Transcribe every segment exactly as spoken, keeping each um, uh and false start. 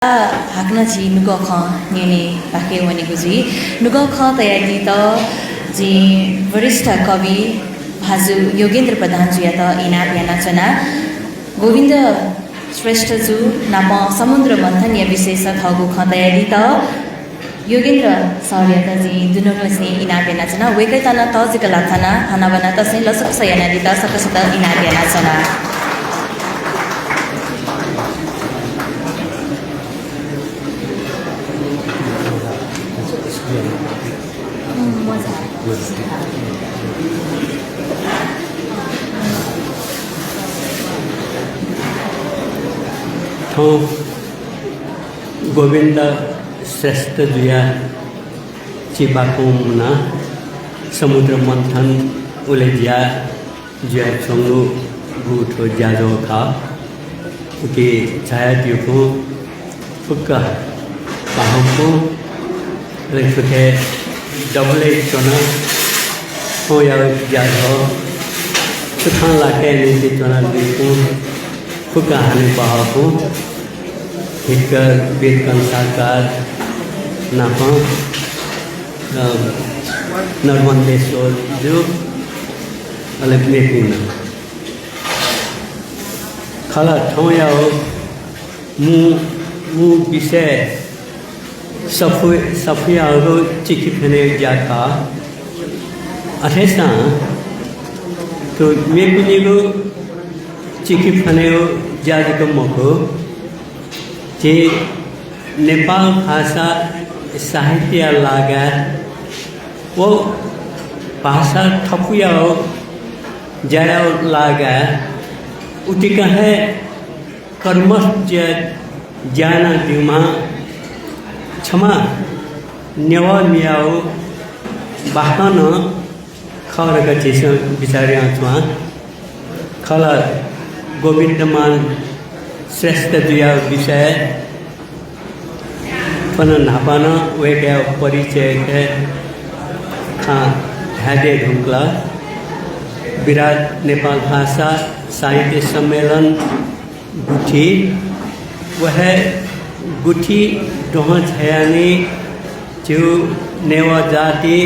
हाकनं झी नुगः खँ न्यने पाखे वनेगु जुइ। नुगः खँ तयादीत जिं वरिष्ठ कवि भाजु योगेन्द्र प्रधानजुयात इनाप यानाच्वना। गोविन्द श्रेष्ठजु नाप समुद्र मन्थनया विषयस थःगु खँ तयादीत योगेन्द्र सरयात जिं दुनुगलंनिसें इनाप यानाच्वना। वय्कःयात नं तःजिक लाछना हनाबना तसें लसकुस यानादीत सकसित इनाप यानाच्वना। थौं गोविन्द श्रेष्ठजुया चिबाखं मुनाः समुद्र मन्थन उलेज्या जुयाच्वंगु थ्व ज्याझ्वः खः। उकी झायादीगु फुक्क पाहांपु, अले थुकी दबलय् च्वनाः थौंया ज्याझ्वः सुथां लाकेया निंतिं च्वनादीपिं फुक्क हनेबहःपिं हितकर वीर कंसाकार नाप, अ, नर्मन्देश्वरजु, अले मेपिं नं। खला थौंया मू, मू विषय सफू, सफूयागु चिखि फ्यनेगु ज्या खः। अथेसां थ्व मेपिनिगु चिखि फ्यनेगु ज्या जक मखु, झी नेपाल भाषा साहित्यया लागाय् व भाषा थपुयागु ज्याया लागाय् उतिकं हे कर्मठ ज्या यानादीम्ह छम्ह नेवाः मियागु बाखं नं खः धकाः झीसं बिचाः यानाच्वना। खला गोविन्दमान श्रेष्ठजुया विषयय् थन न्हापा नं वय्कःया परिचय खँ धाये धुंकल। विराट नेपाल भाषा साहित्य सम्मेलन गुथि, व हे गुथि दुहां झायाः नं झीगु नेवाः जाति,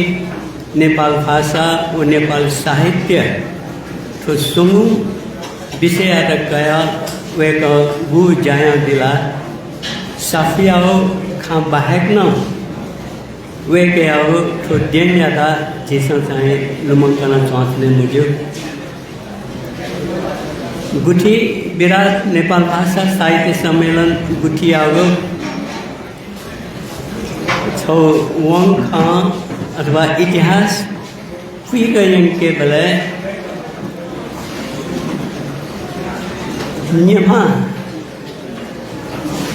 नेपाल भाषा व नेपाल साहित्य थ्व स्वंगू विषययात कयाः वय्कलं गुगु ज्या यानादिल। सफूयागु खँ बाहेक नं वय्कःयागु थ्व देनयात झीसं चाहिँ लुमंकाना च्वनाच्वने मज्यू। गुथि विराट नेपाल भाषा साहित्य सम्मेलन गुथियागु छगू वंखँ अथवा इतिहास पुइक यंकेबलय् निम्ह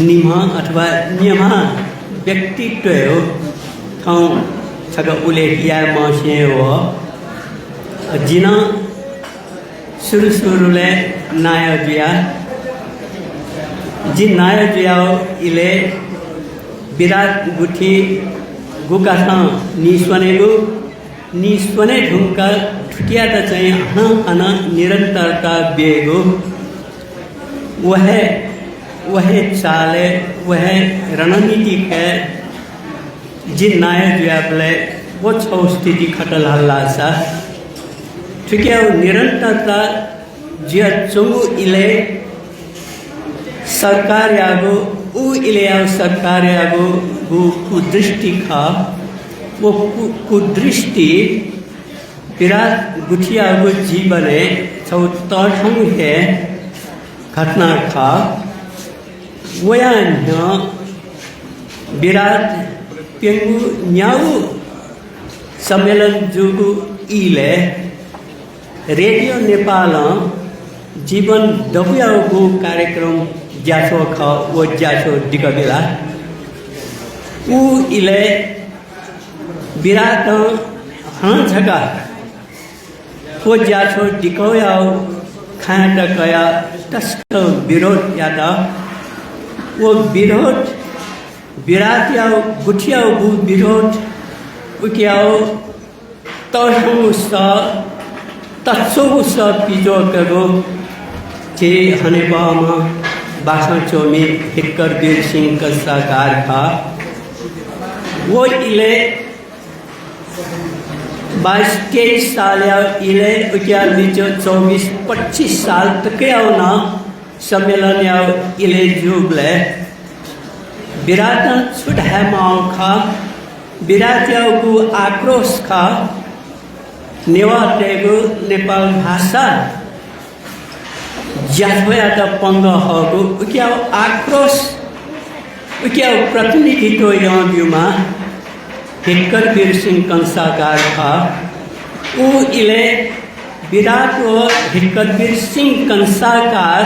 निम्ह अथवा निम्ह व्यक्तित्वया थौं छकः उल्लेख याये मास्ति हे वः। जि नं सुरु सुरुलय् नायः जुया। जि नायः जुयागु इलय् विराट गुथि गुकासां नीस्वनेगु, नीस्वने धुंकाः थुकियात चाहिँ हानं हानं निरन्तरता बीगु, व हे, व हे चालय्, व हे रणनीतिकय् जि नायः जुयाबलय् व छगू स्थिति खः धाल धाःसा, थुकियागु निरन्तरता जुयाच्वंगु इलय् सरकारयागु, उ इलय्‌यागु सरकारयागु गु कुदृष्टि खः, व कु-, कुदृष्टि विराट गुथियागु जीवनय् छगू तःधंगु हे घटना खः। वया न्ह्यः विराट प्यंगू न्यागू सम्मेलन जूगु इलय् रेडियो नेपालं जीवन दबूयागु कार्यक्रम ज्याझ्वः खः, व ज्याझ्वः दिकाबिल। उ इलय् विराटं हानं छकः व ज्याझ्वः दिकावयागु खँयात कयाः तसकं विरोध यात। व विरोध, विराटयागु गुथियागु विरोध, उकियागु तःधंगु सः, तच्वःगु सः पिज्वःकेगु झी हनेबहःम्ह बाखं च्वमि हितकरवीर सिंह कंसाकार खः। व इलय् बाइस तेइस सालया इलय् उकिया लिच्वः चौबिस पच्चिस साल तकया नं सम्मेलनया इलय् जूबलय् विराटं छु धायेमाःगु खः, विराटयागु आक्रोश खः, नेवाःतय्गु नेपाल भाषा ज्याझ्वःयात पंगः हःगु उकिया आक्रोश, उकिया प्रतिनिधित्व यानादीम्ह हितकरवीर सिंह कंसाकार खः। उ इलय् विराट व हितकरवीर सिंह कंसाकार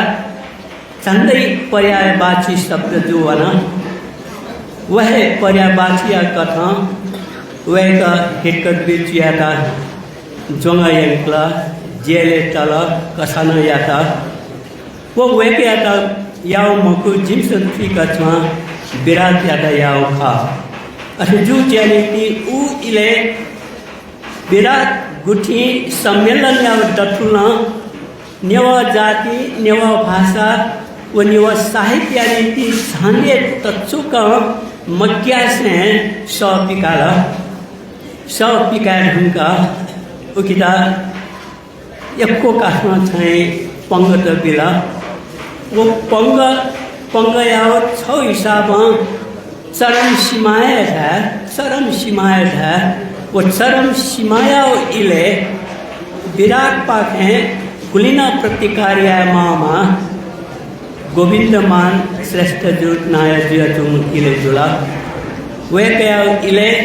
झन्डै पर्यायवाची शब्द जूवन। व हे पर्यायवाचीया कथं वय्कः हितकरवीर जुयात ज्वंगः यंकल, जेलय् तल, कसाः नं यात। व वय्कःयात याःगु मखु, जिमिसं थुइका च्वना विराटयात याःगु खः। अथे जूगुया निंतिं उ इलय् विराट गुथिं सम्मेलनया दथुलं नेवाः जाति, नेवाः भाषा व नेवाः साहित्यया निंतिं झन हे तच्चुकं मग्यासें सः पिकाल। सः पिकाये धुंकाः उकियात यक्व कासां चाहिँ पंगत बिल। व पंगः, पंगःया छगू हिसाबं चरम सीमा हे धाये, चरम सीमा हे धाये। व चरम सीमाया इलय् विराटपाखें गुलि नं प्रतिकार यायेमाःम्ह गोविन्दमान श्रेष्ठ जु नायः जुयाच्वंगु इलय् जुल। वय्कःया इलय्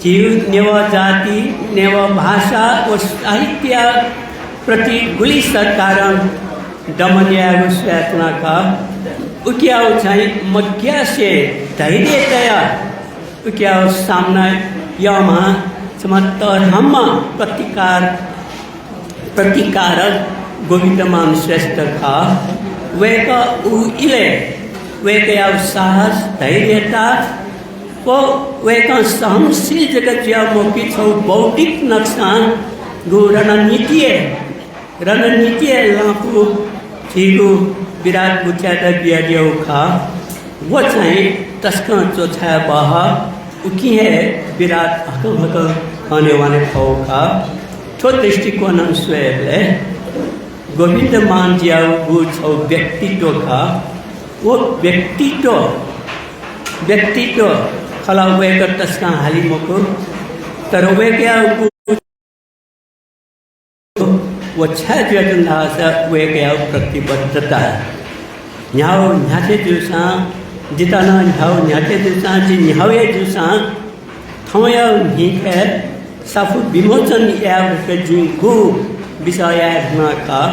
झीगु नेवाः जाति, नेवाः भाषा व साहित्य प्रति गुलि सरकारं दमन यायेगु स्वयाच्वना खः। उकियागु चाहिँ मग्यासे धैर्य तयाः उकियागु सामना याःम्ह छम्ह तःधंम्ह प्रतिकार, प्रतिकारक गोविन्दमान श्रेष्ठ खः। वय्कः उ इलय् वय्कःयागु साहस, धैर्यता व वय्कलं सहनशील जक जुयाः मखु कि छगू बौद्धिक नक्सां गु रणनीतिया, रणनीतिया लापु झीगु विराट गुथियात बियादियागु खः। व चाहिँ तसकं च्वछाये बहः, उकिं हे विराट हकं हकं हनेवने फु खः। थ्व दृष्टिकोणं स्वयेबलय् गोविन्दमानजुयागु छगू व्यक्तित्व खः। व व्यक्तित्व, व्यक्तित्व खला वय्कः तसकं हाली मखु, तर वय्कःयागु व छाय् जुयाच्वन धाःसा वय्कःयागु प्रतिबद्धता। न्ह्यागु न्ह्याथे जूसां, जितः नं न्ह्यागु न्ह्याथे जूसां, जि न्ह्यागु हे जूसां, थौंया न्हिथय् साफू विमोचन याये धकाः जिं गु बिचाः याये धुना खः,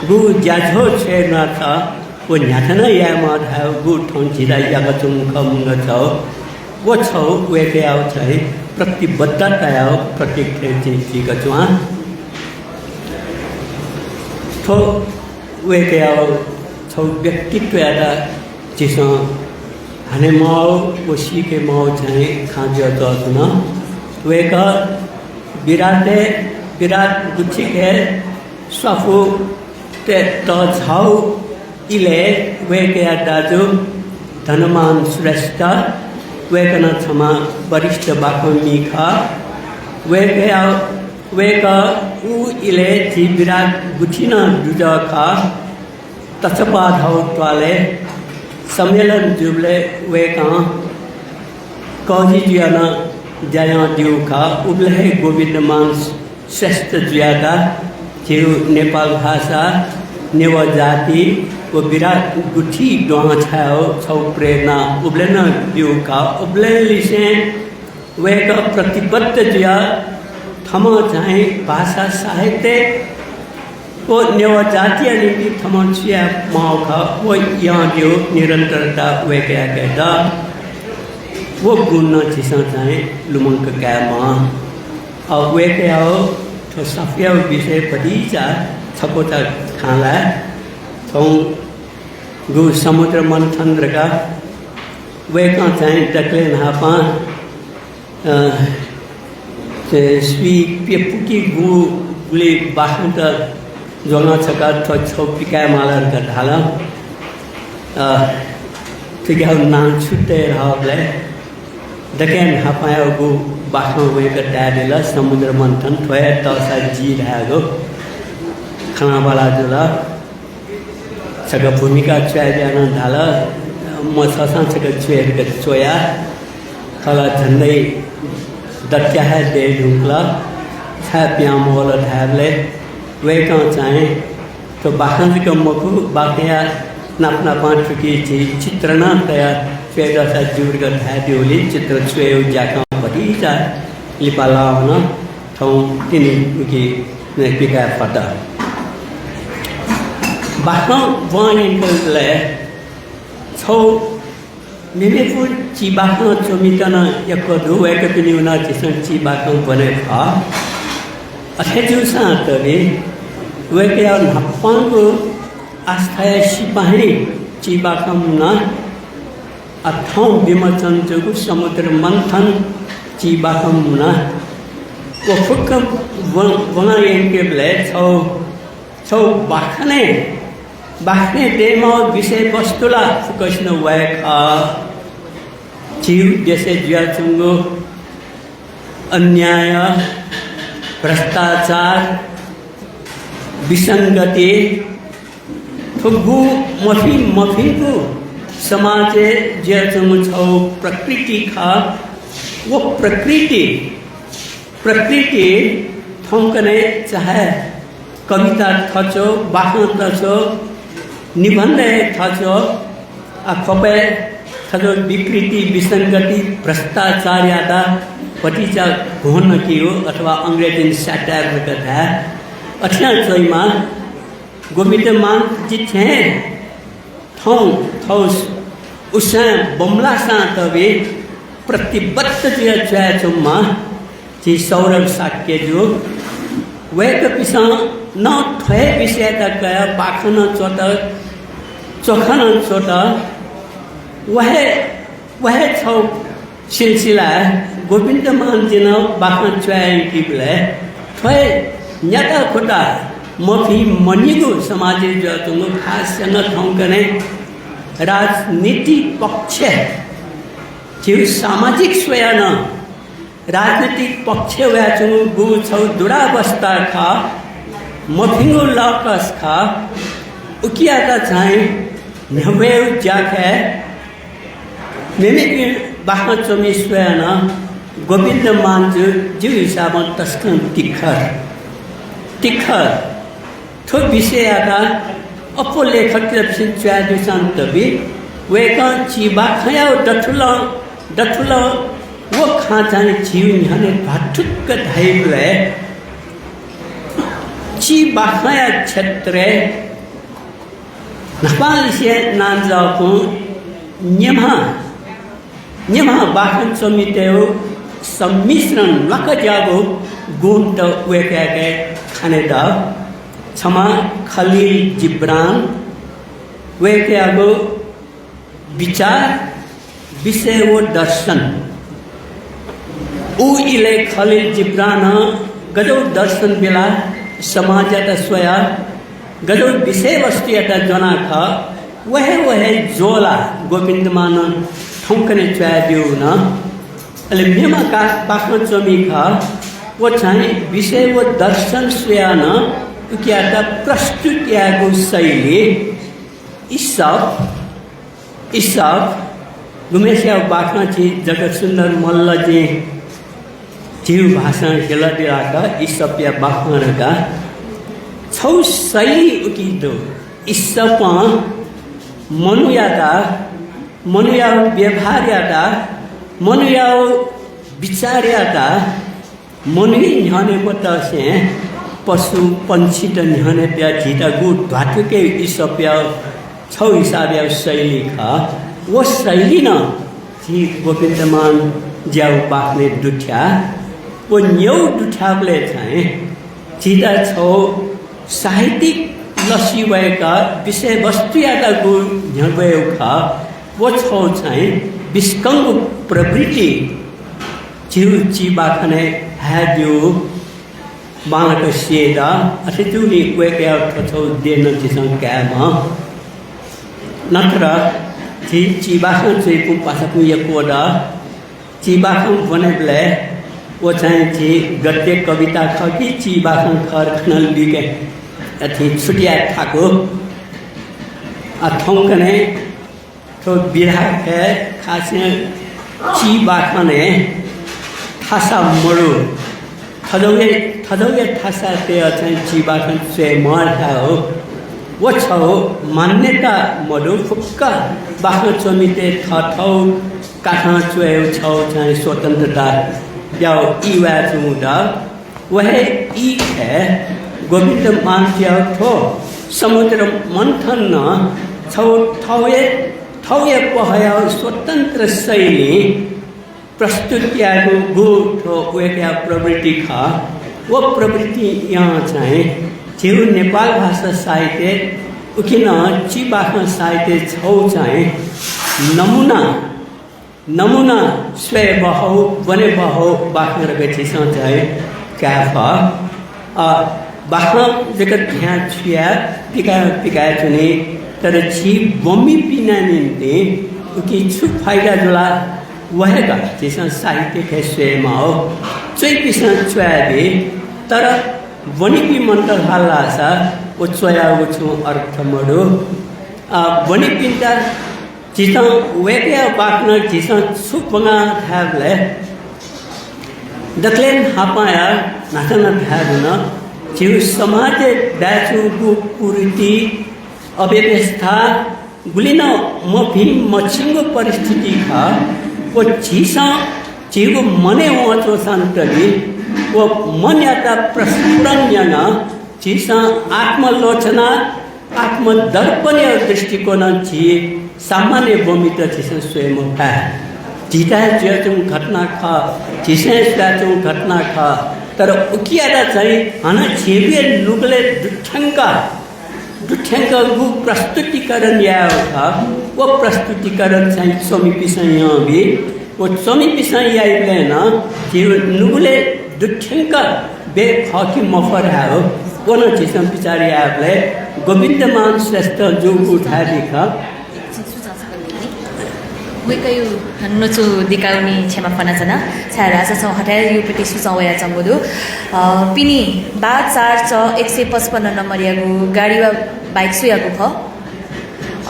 गु ज्याझ्वः छ्वये धुना खः, व न्ह्याथे नं यायेमाः धायेगु थौं झीत याकाच्वंगु खः मुंगः छगू। व छगू वय्कःयागु चाहिँ प्रतिबद्धतायागु प्रतीक थें जिं थुइका च्वना। थ्व वय्कःयागु छगू व्यक्तित्वयात झीसं हनेमाःगु व सीकेमाःगु चाहिँ खँ जुयाच्वंगु दु। वय्कः विराटय्, विराट गुथिके स्वाफू तःधंगु इलय् वय्कःया दाजु धनमान श्रेष्ठ, वय्कलं छम्ह वरिष्ठ बाखंमि खः। वय्कःया, वय्कः उ इलय् झी विराट गुथि नं दुजः खः। तछपा धाउ त्वालय् सम्मेलन जूबलय् वय्कलं कजि जुयाः नं ज्या यानादीगु खः। उबलय् हे गोविन्दमान श्रेष्ठ जुयाः झीगु नेपाल भाषा, नेवाः जाति व विराट गुथि दुहां छायेगु छगू प्रेरणा उबलय् नं ब्यूगु खः। उबलय् लिसें वय्कः प्रतिबद्ध जुयाः थम्हं चाहिँ भाषा साहित्य व नेवाः जातिया निंतिं थम्हं छु यायेमाःगु खः, व यानादीगु निरन्तरता वय्कःयाके दु। व गुण नं झीसं चाहिँ लुमंक कायेमाः। अ, वय्कःयागु थ्व स्वाफूया विषय भतिचा छकूचा खँ ल्हाये। थौं गु समुद्र मन्थन धकाः वय्कलं चाहिँ दकलय् न्हापां अ, ते स्वीप्यपुकिगु गुलि बाखंत ज्वना छकः थ्व छगू पिकाये माल धकाः धाल। अ, थुकियागु नां छु तये धाःबलय् दकलय् न्हापायागु बाखं वय्‌कः तयादिल समुद्र मन्थन, थ्व हे तःसा जि धायेगु खनाबला जुल। छकः भूमिका च्वये बियाः नं धाल, मछासं छकः च्वये धकाः च्वया। खला झन्डै दत्या हे दये धुंकल। छाय् पिहां मवल धायेबलय् वय्‌कलं चाहिँ थ्व बाखं जक मखु, बाखंया नाप नापं थुकी झी चित्र नं तयाः च्वये दःसा ज्यू धकाः धयादीगुलिं चित्र च्वयेगु ज्याखँ भतिचा लिपा लाः वन। थौं तिनि उकी नयेपिकाये फत। बाखं ब्वं यंकेबलय् छगू मेमेगु चिबाखं च्वमित नं यक्व दु, वय्‌कःपिनिगु नं झीसं चिबाखं ब्वने खः। अथे जूसां तबि वय्‌कःया न्हापांगु आस्थाया सिपाहिं चिबाखं मुना, अ, थौं विमोचन जूगु समुद्र मन्थन चिबाखं मुना। व फुक्क ब्वं, ब्वं यंकेबलय् छगू, छगू बाखनय्, बाखनय् दयेमाःगु विषयवस्तु ला फुक्कसिनं वये खः। झीगु देशय् जुयाच्वंगु अन्याय, भ्रष्टाचार, विसंगति, थुगु मफिं मफिंगु समाजय् जुयाच्वंगु छगू प्रकृति खः। व प्रकृति, प्रकृति थौंकन्हय् चाहे कविता थच्व, बाखं थच्व, निबन्धय् थच्व, अ, ख्वपय् थच्व विकृति, विसंगति, भ्रष्टाचारयात भतिचा घ्वं नकीगु अथवा अंग्रेजीं satire जक धाये, अथेयां च्वइमाः। गोविन्द मान जि थें थौं थौं उसाँय् बमलाःसां तबि प्रतिबद्ध जुयाः च्वयाच्वंम्ह झी सौरभ शाक्यजु, वय्‌कःपिसं नं थ्व हे विषययात कयाः बाखं नं च्वत, च्वखँ नं च्वत। व हे, व हे छगू सिलसिलाय् गोविन्द मानजिं बाखं च्वयायंकीबलय् थ्व हे न्याता खुता मफिं मनिगु समाजय् जुयाच्वंगु, खास यानाः थौंकन्हय् राजनीतिक पक्षय् झीगु सामाजिक स्वयाः नं राजनीतिक पक्षय् वयाच्वंगु छगू दुरावस्था खः, मफिंगु लकस खः। उकियात चाहिँ न्ह्यब्वयेगु ज्याखँय् मेमेपिं बाखं च्वमि स्वयाः नं गोविन्द मानजु जिगु हिसाबं तसकं तिखर, तिखर। थ्व विषययात अप्वः लेखकतय्‌सं च्वयादीसां तबि वय्‌कलं चिबाखंया दथुलं, दथुलं व खँ चाहिँ झीगु न्ह्यःने ध्वाथुक्क धाइबलय् चिबाखंया क्षेत्रय् न्हापांनिसें नांजाःपिं निम्ह निम्ह बाखं च्वमितय्‌गु सम्मिश्रण ल्वाकज्याःगु गुणत वय्‌कःयाके खनेदः। छम्ह खलिल जिब्रान, वय्‌कःयागु विचार, विषय व दर्शन। उ इलय् खलिल जिब्रानं गज्याःगु दर्शन बिलाः, समाजयात स्वयाः, गज्याःगु विषयवस्तुयात ज्वनाः खः, व हे, व हे ज्वला गोविन्द मानं थौंकन्हय् च्वयादीगु नं। अले मेम्ह का-, बाखं च्वमि खः, व चाहिँ विषय व दर्शन स्वयाः नं उकियात प्रस्तुत यायेगु शैली, इसप, इसप, गुम्हस्यां बाखं झी जगतसुन्दर मल्लजुं झीगु भाषां हिलादिलात इसपया बाखं धकाः। छगू शैली उकी दु। इसपं मनूयात, मनूया व्यवहारयात, मनूया विचारयात मनूइ न्ह्यःने मतसें पशु पंक्षीत न्ह्यःने तयाः झीत गु ध्वाथुके इसपया छगू हिसाबया शैली खः। व शैली नं झी गोविन्द मानजुयागु बाखनय् दुथ्याः। व न्यौ दुथ्याःबलय् चाहिँ झीत छगू साहित्यिक लसि वय्‌क विषयवस्तुयात गु न्ह्यब्वयेगु खः। व छगू चाहिँ बिस्कंगु प्रवृत्ति झीगु चिबाखनय् हयादीगु बांलाक स्येत। अथे जूगुलिं वय्‌कःया थ्व छगू देन झीसं कायेमाः। नत्र झी चिबाखं च्वइपुं पासापुं यक्व द। चिबाखं ब्वनेबलय् व चाहिँ झी गद्य कविता खः कि चिबाखं खः खना लुइके अथें छुट्याये थाकु। आ, थौंकन्हय् थ्व बिधाय् खासं चिबाखनय् थासा मदु। थज्याःगु, थज्याःगु थासातय् चाहिँ चिबाखन च्वये मधाः हो। व छगू मान्यता मदु, फुक्क बाखं च्वमितय् थःथःगु काखं च्वयेगु छगू चाहिँ स्वतन्त्रता ब्यागु ई वयाच्वंगु द। व हे ई खय् गोविन्द मानसिया थ्व समुद्र मन्थन नं छगू थःगु हे, थःगु हे पहःया स्वतन्त्र शैलीं प्रस्तुत यायेगु थ्व वय्कःया प्रवृत्ति खः। व प्रवृत्तिं चाहिँ झीगु नेपाल भाषा साहित्य, उकिं नं चिबाखं साहित्य छगू चाहिँ नमुना, नमुना स्वये बहःगु, ब्वने बहःगु बाखं धकाः झीसं चाहिँ काये फः। अ, बाखं जक ध्यान छु याये, पिकाये, पिकाये च्वनी, तर झी ब्वमिपिन्या निंतिं उकिं छु फाइदा जुल ला, व हे का झीसं साहित्य खय् स्वये माः। च्वइपिन्सं च्वयादी, तर ब्वनीपिं मन्त धाल धाःसा व च्वयागु छुं अर्थ मदु। अ, ब्वनीपिन्त झीसं वय्कःया बाखनं झीसं छु ब्वना धायेबलय् दकलय् न्हापांया न्हाचः नं धाये धुन, झीगु समाजय् दयाच्वंगु कुरीति, अव्यवस्था, गुलि नं मभिं मछिंगु परिस्थिति खः। व झीसं झीगु मनय् वंच्वंसां तबि व मनयात प्रस्फुरण यानाः झीसं आत्मालोचना, आत्मदर्पणया दृष्टिकोणं झी सामान्य ब्वमित झीसं स्वये मफाये। झीत हे जुयाच्वंगु घटना खः, झीसं हे स्वयाच्वंगु घटना खः, तर उकियात चाहिँ हानं झीगु हे नुगलय् दुथ्यंक, दुथ्यंकगु प्रस्तुतिकरण यायेगु खः। व प्रस्तुतिकरण चाहिँ च्वमिपिन्सं यानाबी। व च्वमिपिन्सं याइबलय् नं झीगु नुगलय् दुथ्यंक बे खः कि मखः धायेगु, व नं झीसं बिचाः यायेबलय् गोविन्दमान श्रेष्ठ जूगु धायेबी खः। वय्कःया न्वचु दिकाःगुलिं क्षमा फ्वनाच्वना। छाय्धाःसा छं हथाय् युपति सुचं वयाच्वंगु दु। अ, पिने बा चार च एक सय पचपन्न नम्बरयागु गाडी वा बाइक सुयागु खः?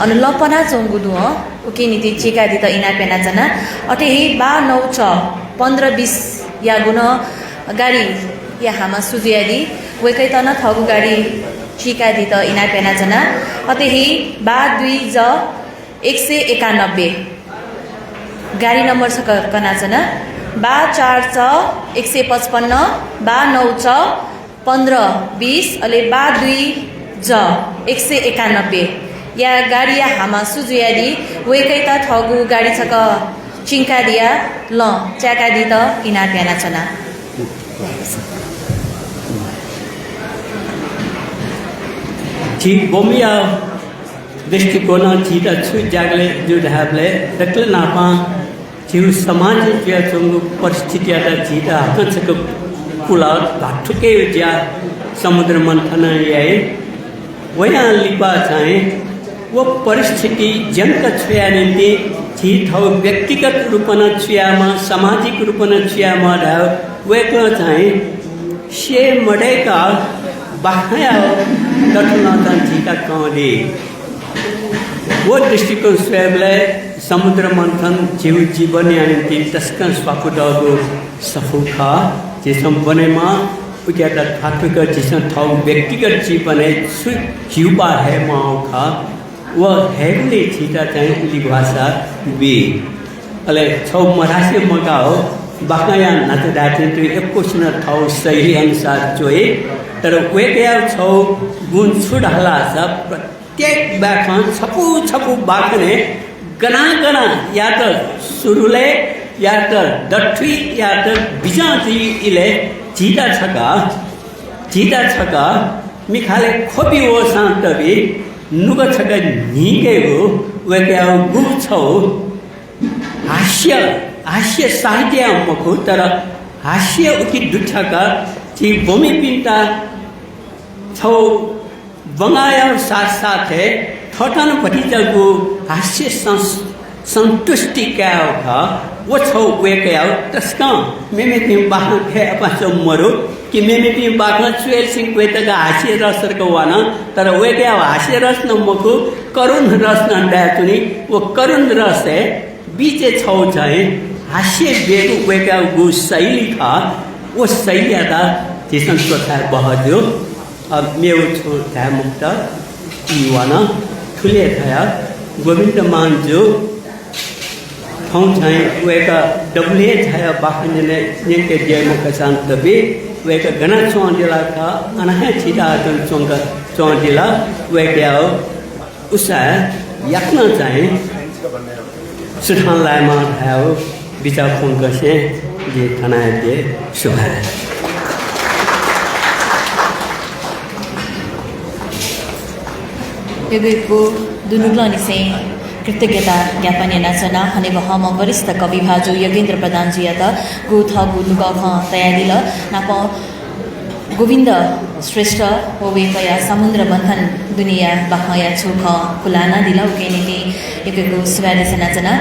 अन लँ पनाच्वंगु दु हँ, उकिया निंतिं चीकादीत इनाप यानाच्वना। अथे हे बा नौ च पन्ध्र बिसयागु नं गाडीया हामा सु जुयादी, वय्कःयात नं थःगु गाडी चीकादीत इनाप यानाच्वना। अथे हे बा दुई ज एक सय एकानब्बे गाडी नम्बर छकः कनाच्वना, बा चार च एक सय पचपन्न, बा नौ च पन्ध्र बिस, अले बा दुई ज एक सय एकानब्बेया गाडीया हामा सु जुयादी, वय्कःयात थःगु गाडी छकः चिंकादिया लँ चाय्कादीत इनाप यानाच्वना। झी ब्वमिया दृष्टिकोणं झीत छु ज्याकलय् जू धायेबलय् दकलय् न्हापां झीगु समाजय् जुयाच्वंगु परिस्थितियात झीत हाकनं छकः पुलाः ध्वाथुइकेगु ज्या समुद्र मन्थनं याइ। वयां लिपा चाहिँ व परिस्थिति ज्यंक छ्वया निंतिं झी थःगु व्यक्तिगत रूपं नं छु यायेमाः, सामाजिक रूपं नं छु यायेमाः धायेगु वय्कलं चाहिँ स्यये मदय्क बाखंया दथुलं चाहिँ झीत कं दी। व दृष्टिकोणं स्वयेबलय् समुद्र मन्थन झीगु जीवनया निंतिं तसकं स्वापू तःगु सफू खः। झीसं ब्वनेमाः, उकियात ध्वाथुइक झीसं थःगु व्यक्तिगत जीवनय् छु ज्यूपा हयेमाःगु खः, व हयेबलय् झीत चाहिँ लिग्वासा बी। अले छगू मधासे मगाः हो, बाखंया न्हाचः धायेथें तुं यक्वसिनं थःगु शैली अनुसार च्वइ, तर वय्कःया छगू गुण छु धाःसा प्र- प्रत्येक बाखं छपु छपु बाखनय् गनं गनं यात सुरुलय् यात दथुइ यात बिजं जुइ इलय् झीत छकः, झीत छकः मिखालय् ख्वबि वःसां तबि नुगः छकः न्हीकेगु वय्कःयागु छगू हास्य, हास्य साहित्य मखु, तर हास्य उकी दु छकः झी ब्वमिपिन्त छगू ब्वंगःया साथ साथय् थःथन भतिचागु हास्य सं-, सन्तुष्टि कायेगु खः। व छगू वय्कःयागु तसकं मेमेपिं बाखं कयाः अपाःचा मरु कि मेमेपिं बाखं च्वय्‌सिं क्वय् तक हास्य रस तक वन, तर वय्कःयागु हास्य रस नं मखु, करुण रस नं दयाच्वनी। व करुण रसय् बिचय् छगू चाहिँ हास्य ब्यूगु वय्कःयागु शैली खः। व शैलीयात झीसं च्वछाये बहःजू। अ, मेगु छुं धाये मखुत, ई वन। थुलि हे धया, गोविन्द मांजु थौं चाहिँ वय्कः दबुलिइ झायाः बाखं न्यने, न्यंके ज्याइम्ह कसां तबि, वय्कः गन च्वंदिल का, अन हे थिताः च्वंक च्वंदिल। वय्कःयागु उसाँय् याकनं चाहिँ सुथां लायेमा धयागु बिचाः प्वंकसें जिं थन हे सुभाय्। यक्व यक्व दुनुगलंनिसें कृतज्ञता ज्ञापन यानाच्वना। हनेबहःम्ह वरिष्ठ कवि भाजु योगेन्द्र प्रधानजुयात गु थःगु नुगः खँ तयादिल। नापं गोविन्द श्रेष्ठ व वय्कःया समुद्र मन्थन दुनेया बाखंया छुं खँ खुलानादिल। उकिया निंतिं यक्व यक्व सुभाय् देछानाच्वना।